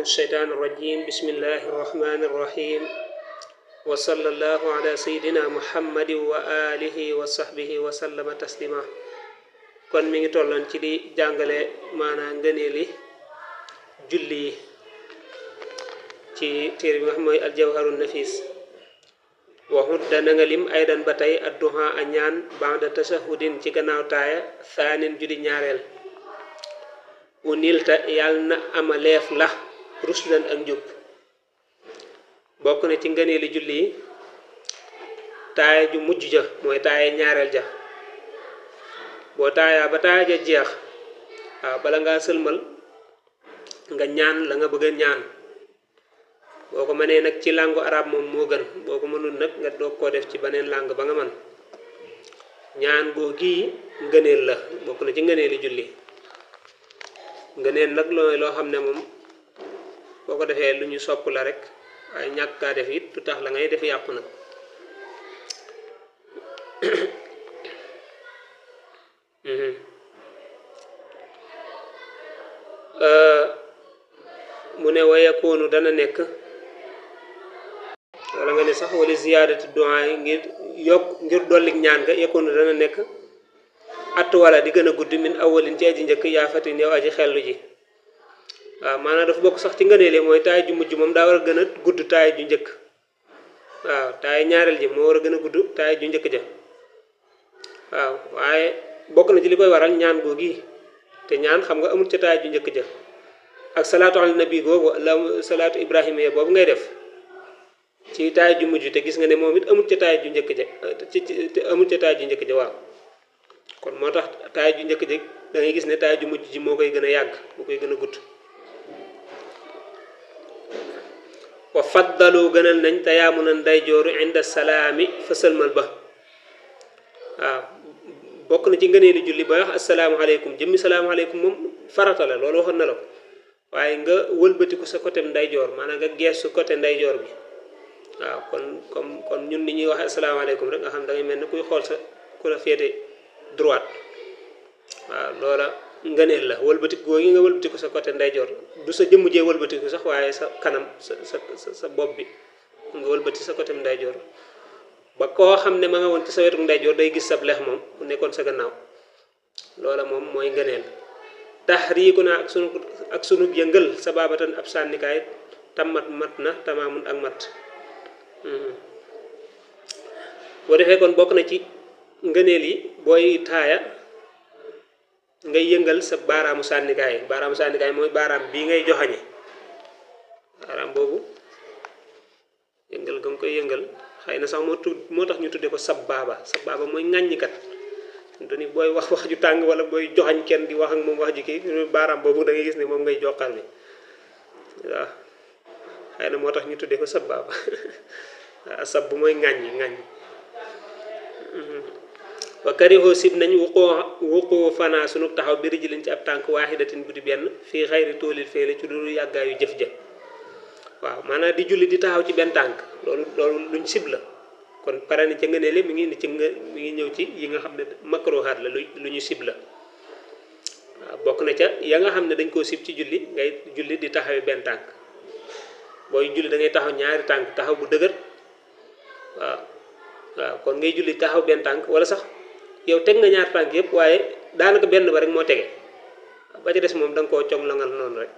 الشيطان الرجيم بسم الله الرحمن الرحيم وصلى الله على سيدنا محمد وآله وصحبه وسلم تسليما kon mi ngi tollon ci di jàngale maana ngëneeli julli ci téere bi nga xam mooy aljawharun nafis waxut dana nga lim aydan ba tey adduha a ñaan ba'da tashahudin ci gannaaw taaya thaanin judi ñaareel unilta yàlla na amaleef la rusdan ak njub bokk na ci ngëneeli julli yi taaya ju mujj ja mooy taaya ñaareel ja boo taayaa ba taaya ja jeex waaw bala ngaa sëlmal nga ñaan la nga bëgg a ñaan boo ko mënee nag ci langue arabe moom moo gën boo ko mënul nag nga doog koo def ci beneen langue ba nga mën ñaan goo gii ngëneel la bokk na ci ngëneeli julli ngëneel nag loo xam ne moom boo ko defee lu ñu sopp la rek waaye ñàkk kaa def it du tax la ngay def yàqu nag mu ne wayakoonu dana nekk wala nga ne sax wala ziyaadati du'a yi ngir dollik ñaan nga yakoonu dana nekk att wala di gën a gudd min awalin ci aji njëkk yaa fatin yow aji xellu ji waaw maanaam dafa bokk sax ci ngëneele mooy taay ju mujj moom daa war a gën a gudd taay ju njëkk waaw taay ñaareel ji moo war a gën a gudd taay ju njëkk ja waaw waaye bokk na ci li koy waral ñaan googi te ñaan xam nga amul ca taay ju njëkk ja ak salaatu ala nabi googu la salaatu ibrahima ya boobu ngay def ci taay ju mujj te gis nga ne moom it amul ca taay ju njëkk ja te amul ca taay ju njëkk ja waaw kon moo tax taay ju njëkk ja da ngay gis ne taay ju mujj ji moo koy gën a yàgg moo koy gën a gudd wa faddalu gënal nañ te yaamu na ndeyjooru inda salaami fa sëlmal ba waaw bokk na ci ngëneeli julli ba wax asalaamaaleykum jëmmi salaamaaleykum moom farata la loolu waxoon na la ko waaye nga wëlbatiku sa côté ndeyjoor maanaam nga geesu côté ndeyjoor bi waaw kon ñun ni ñuy wax asalaamaaleykum rek nga xam da ngay mel ne kuy xool sa ku la féete droite waaw loola ngëneel la wëlbatiku googu nga wëlbatiku sa côté ndeyjoor du sa jëmm jee wëlbatiku sax waaye sa kanam sa bopp bi nga wëlbati sa côté ndeyjoor ba koo xam ne ma nga woon ci sa wetu ndeyjoor day gis sab lex moom ku nekkoon sa gannaaw loola moom mooy ngëneel tahriiku na ak sunu yëngal sa baabatan ab sànnikaay tammat mat na tamaamun ak mat boo defee kon bokk na ci ngëneel yi booy taaya ngay yëngal sa baaraamu sànnikaay mooy baaraam bii ngay joxañe baaraam boobu yëngal ga nga koy yëngal xëy na sax moo tax ñu tudde ko sab baaba mooy ŋàññikat ni booy wax ju tàng wala booy joxañ kenn di wax ak moom wax ji kii baaraam boobu da ngay gis ne moom ngay joxal ni waaw xëy na moo tax ñu tudde ko sab baaba waaw sab bu mooy ŋàññi wa karihoo sib nañ wuqoo fanaa sunu taxaw bi rijlin ci ab tànk waaxidatin bu di benn fii xayri toolil feele ci dulu yàggaayu jëf ja waaw maanaam di julli di taxaw ci benn tànk loolu luñ sib la kon pare na ca ngëneele mi ngi ñëw ci yi nga xam ne makruhaat la lu ñu sib la waaw bokk na ca ya nga xam ne dañ koo sib ci julli ngay julli di taxawee benn tànk booy julli da ngay taxaw ñaari tànk taxaw bu dëgër waaw kon ngay julli taxaw benn tànk wala sax yow teg nga ñaar tànk yëpp waaye daanaka benn ba rek moo tege ba ci des moom da nga koo conglangal noonu rek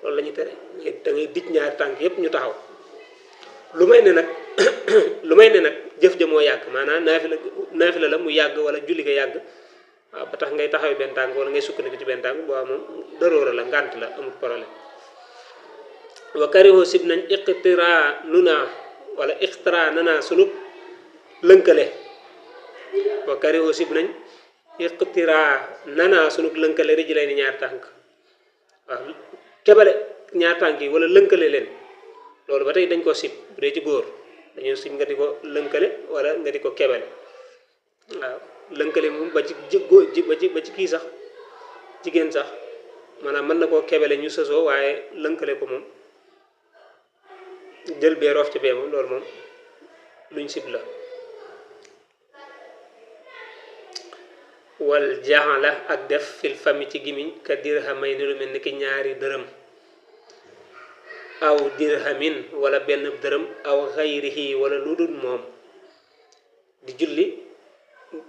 loolu la ñu tere da ngay dij ñaari tànk yëpp ñu taxaw lu may ne nag jëf ja moo yàgg maanaam naafila la mu yàgg wala julli ga yàgg waaw ba tax ngay taxawee benn tànk wala ngay sukkandiku ci benn tànk boo moom daroora la ngànt la amul problème wa karihoo sib nañ iqtira nuna wala iqtira nana sunub lënkale wa karihoo sib nañ iqtira nana sunub lënkale rëji lay ni ñaar tànk waaw kebale ñaar tànk yi wala lënkale leen loolu ba tey dañ ko sib bu dee ci góor dañoo sib nga di ko lënkale wala nga di ko kebale waaw lënkale moom ba ci kii sax jigéen sax maanaam mën na koo kebale ñu sësoo waaye lënkale ko moom jël bee roof ci bee moom loolu moom luñ sib la wal jaxala ak def fil fami ci gimiñ ka dirhamay ni lu mel ni ki ñaari dërëm aw dirhamin wala benn dërëm aw xayrihi wala lu dul moom di julli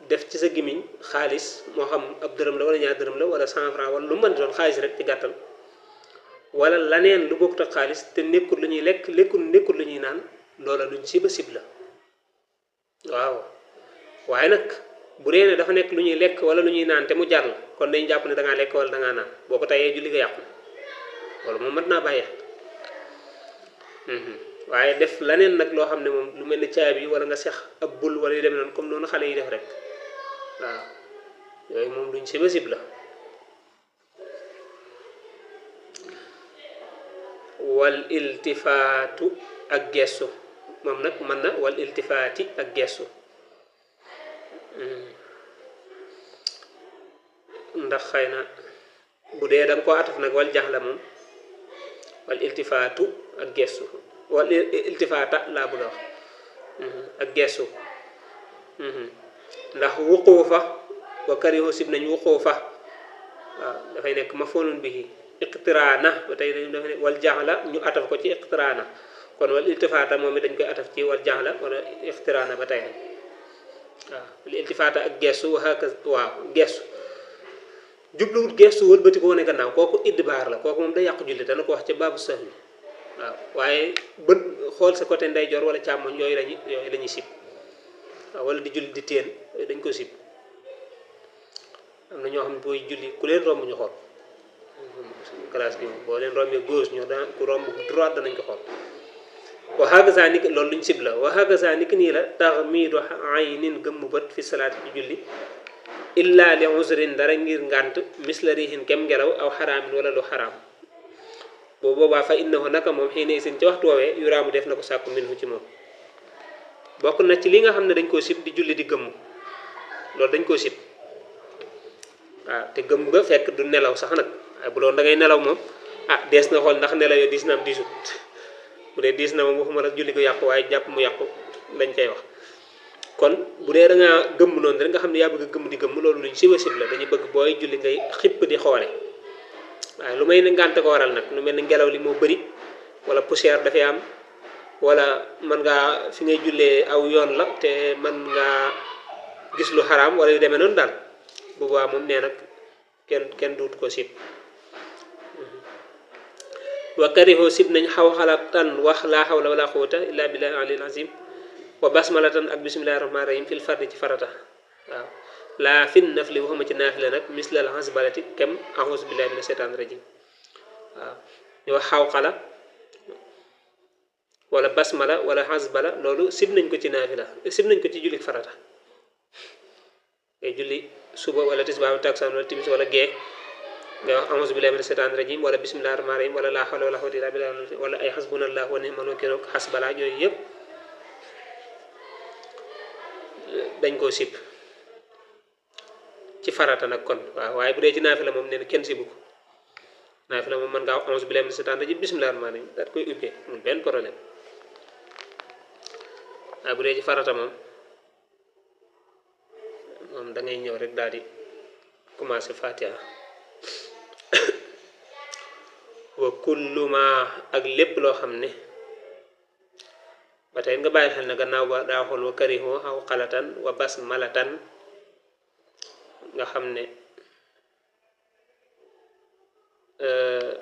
def ci sa gimiñ xaalis moo xam ab dërëm la wala ñaar dërëm la wala 100 francs wala lu mën di doon xaalis rek ci gàttal wala laneen lu bokkut ak xaalis te nekkul lu ñuy lekk nekkul lu ñuy naan loola luñ siba sib la waaw waaye nag bu dee ne dafa nekk lu ñuy lekk wala lu ñuy naan te mu jàll kon dañu jàpp ne da ngaa lekk wala da ngaa naan boo ko tayee julli nga yàqu loolu moom mat naa bàyyi waaye def laneen nag loo xam ne moom lu mel ni caabi wala nga sex ab bul wala yu demee noonu comme noonu xale yi def rek waaw yooyu moom luñ siba sib la wal iltifaatu ak gestu moom nag mën na wal iltifaati ak gestu ndax xëy na bu dee da nga koo ataf nag wal jaxla moom wal iltifaatu ak gestu wal iltifaata laa bëgg a wax ak gestu ndax wuquufa wa karihu sib nañ wuquufa waaw dafay nekk mafoolun bihi iqtiraana ba tey dafa ne wal jaxla ñu ataf ko ci iqtiraana kon wal iltifaata moom it dañ koy ataf ci wal jaxla wala iqtiraana ba tey waaw wal iltifaata ak gestu waaw gestu jubluwut gestu wëlbati ko wane gannaaw kooku idbaar la kooku moom day yàqu julli dana ko wax ca baabu sahwi waaw waaye bët xool sa côté ndeyjoor wala càmmoñ yooyu lañuy sib waaw wala di julli di teen dañ ko sib am na ñoo xam ne booy julli ku leen romb ñu xool classe bi boo leen rombee gauche ñoo daan ku romb droite danañ ko xool wa hakaza ni loolu luñ sib la wa hakaza ni nii la taxmiidu aynin gëmm bët fi salaat ci julli illa li uzrin dara ngir ngànt misla rihin kem ngelaw aw xaraamin wala lu xaraam boo boobaa fa innahu naka moom xëy na isin ci waxtu woowee yuraamu def na ko sàkku minhu ci moom bokk na ci li nga xam ne dañ koo sib di julli di gëmm loolu dañ koo sib waaw te gëmm nga fekk du nelaw sax nag waaye bu doon da ngay nelaw moom dees na xool ndax nelaw yo diis na am diisut bu dee diis na moom waxuma la julli ko yàqu waaye jàpp mu yàqu lañ koy wax kon bu dee da ngaa gëmm noonu rek nga xam ne yaa bëgg a gëmm di gëmm loolu luñ siba sib la dañuy bëgg booy julli ngay xipp di xoole waaye lu may ne ngànte ko waral nag lu mel ni ngelaw li moo bëri wala poussière dafay am wala mën ngaa fi ngay jullee aw yoon la te mën ngaa gis lu xaraam wala yu demee noonu daal bu boobaa moom nee nag kenn duut ko sib wa karihoo sib nañ xaw xalatan wax laa hawla wala quwwata illa billahi alil azim wa basmalatan ak bismillahi rahmani rahim fil fardi ci farata waaw laa fin nafli waxuma ci naafila nag mislal hasbalati kem ahus billahi mina shaytan rajim waaw ñu wax xaw xala wala basmala wala hasbala loolu sib nañ ko ci naafila sib nañ ko ci julli farata ngay julli suba wala tisbaar wala takkusaan wala timis wala gee nga wax a'uuzu billahi mina shaytaani rajiim wala bismillaahi rahmaani rahiim wala laa hawla wala quwwata illaa billaah wala ay hasbunallaahu wa ni'mal wakiil hasbala yooyu yëpp dañ koo sib ci farata nag kon waaw waaye bu dee ci naafila moom nee na kenn sibu ko naafila moom mën ngaa wax a'uuzu billahi mina shaytaani rajiim bismillaahi rahmaani rahiim daal koy ubbee amul benn problème waaye bu dee ci farata moom da ngay ñëw rek daal di commencé fatiha wa kullu ma ak lépp loo xam ne ba tey nga bàyyi xel na gannaaw ba daa xool wa karihu aw xalatan wa basmalatan nga xam ne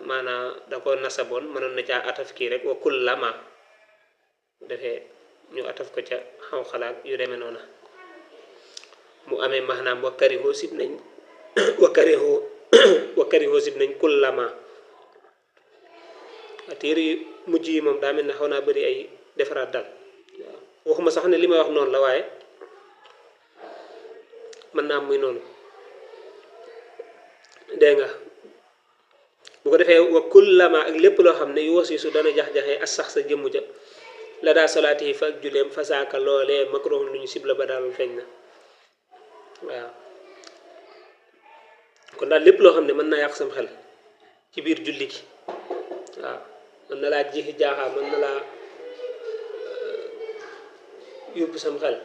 maanaam da ko nasaboon mënoon na caa ataf kii rek wa kullama defee ñu ataf ko ca xaw xalaat yu demee noona mu amee maanaam wa karihoo sib nañ wa karihoo sib nañ kullama téere yu mujj yi moom daa mel ne xaw naa bëri ay defaraat daal waaw waxuma sax ne li may wax noonu la waaye mën naa am muy noonu dégg nga bu ko defee wa kullama ak lépp loo xam ne yu wasi su dana jax-jaxee as sax sa jëmm ja la daa solaati yi fa ak julleem fa saaka loolee makruhun lu ñu sib la ba daal feeñ na waaw kon daal lépp loo xam ne mën naa yàq sam xel ci biir julli gi waaw mën na laa jiixi jaaxaa mën na laa yóbbu sam xel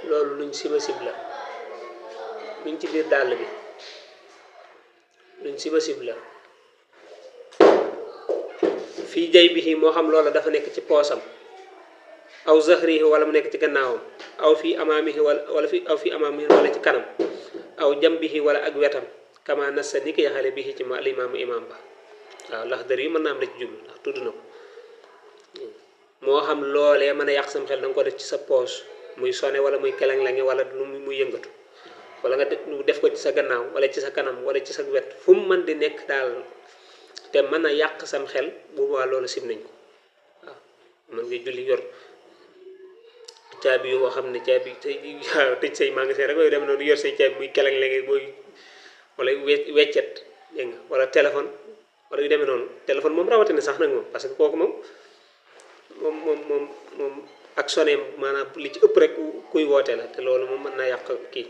loolu luñ siba sib la luñ ci biir dàll bi luñ siba sib la fii jaybihi moo xam loola dafa nekk ci poosam aw zahrihi wala mu nekk ci gannaawam aw fii amaamihi wala fi aw fii amaamihi wala ci kanam aw jambihi wala ak wetam kama nassa ni ko yaxale bihi ci ma alimaamu imaam ba waaw Laxdari yi mën naa am la ci jublu ndax tudd na ko moo xam loolee mën a yàq sam xel da nga ko def ci sa poos muy sone wala muy keleng-lengi wala lu muy yëngatu wala nga def ko ci sa gannaaw wala ci sa kanam wala ci sa wet fu mu mën di nekk daal te mën a yàq sam xel bu boobaa loolu sib nañ ko waaw mën nga julli yor caabi yoo xam ne caabi waaw tëj say magasin rek yooyu dem noonu yor say caabi muy keleng-lengi booy wala weccet dégg nga wala téléphone wala yu demee noonu téléphone moom rawatina sax nag moom parce que kooku moom ak soneem maanaam li ci ëpp rek kuy woote la te loolu moom mën naa yàq kii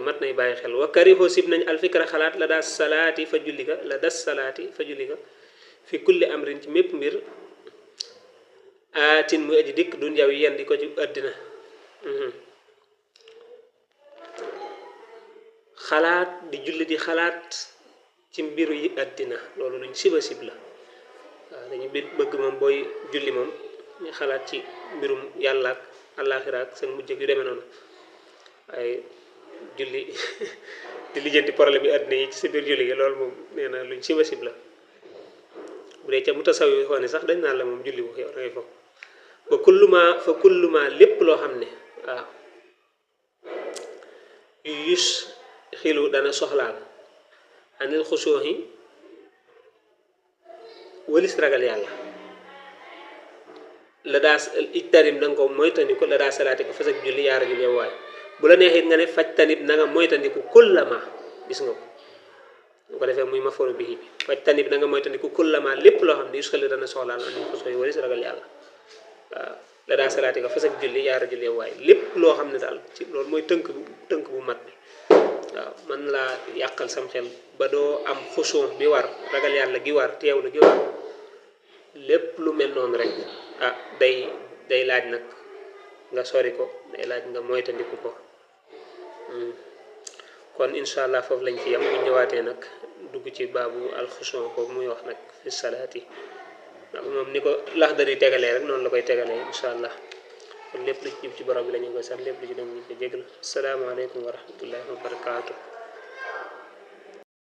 mat nay bàyyi xel wa karihoo sib nañ alfikra xalaat la daa salaati fa julli ga la das salaati fa julli ga fi kulli amrin ci mépp mbir aatin muy aji dikk dun yaw yen di ko ci àddina xalaat di julli di xalaat ci mbiru yi àddina loolu luñ siba sib la waaw dañu bëgg moom booy julli moom ñu xalaat ci mbirum yàlla ak àllaaxira ak seen mujj yu demee noonu waaye julli di lijjanti problème yi àddina yi ci sa biir julli gi loolu moom nee na luñ siba sib la bu dee ca mu tasaw yi xoone sax dañ naan la moom julli wu yow dangay foog fa kulluma lépp loo xam ne waaw yus xilu dana soxlaal anil xusooxi walis ragal yàlla la daa ijtarim na nga ko moytandiku la daa salaati ko fas ak julli yaara julli yow waay bu la neexit nga ne faj tanit na nga moytandiku kullama gis nga ko bu ko defee muy mafoonu bi faj tanit na nga moytandiku kullama lépp loo xam ne yus xilu dana soxlaal anil xusooxi walis ragal yàlla waaw la daa salaati ko fas ak julli yaara julli yow waay lépp loo xam ne daal ci loolu mooy tënk bu mat bi waaw man laa yàqal sam xel ba doo am xusuun bi war ragal yàlla gi war teewlu gi war lépp lu mel noonu rek ah day laaj nag nga sori ko day laaj nga moytandiku ko kon incha allah foofu lañ ci yam bu ñëwaatee nag dugg ci baabu alxusuun boobu muy wax nag fi salaati ndax moom ni ko Laxdari tegalee rek noonu la koy tegalee incha allah kon lépp lu ci jub ci borom bi la ñu koy sax lépp lu ci dem ñu ko jégal asalaamaaleykum wa rahmatullahi wa barakaatu.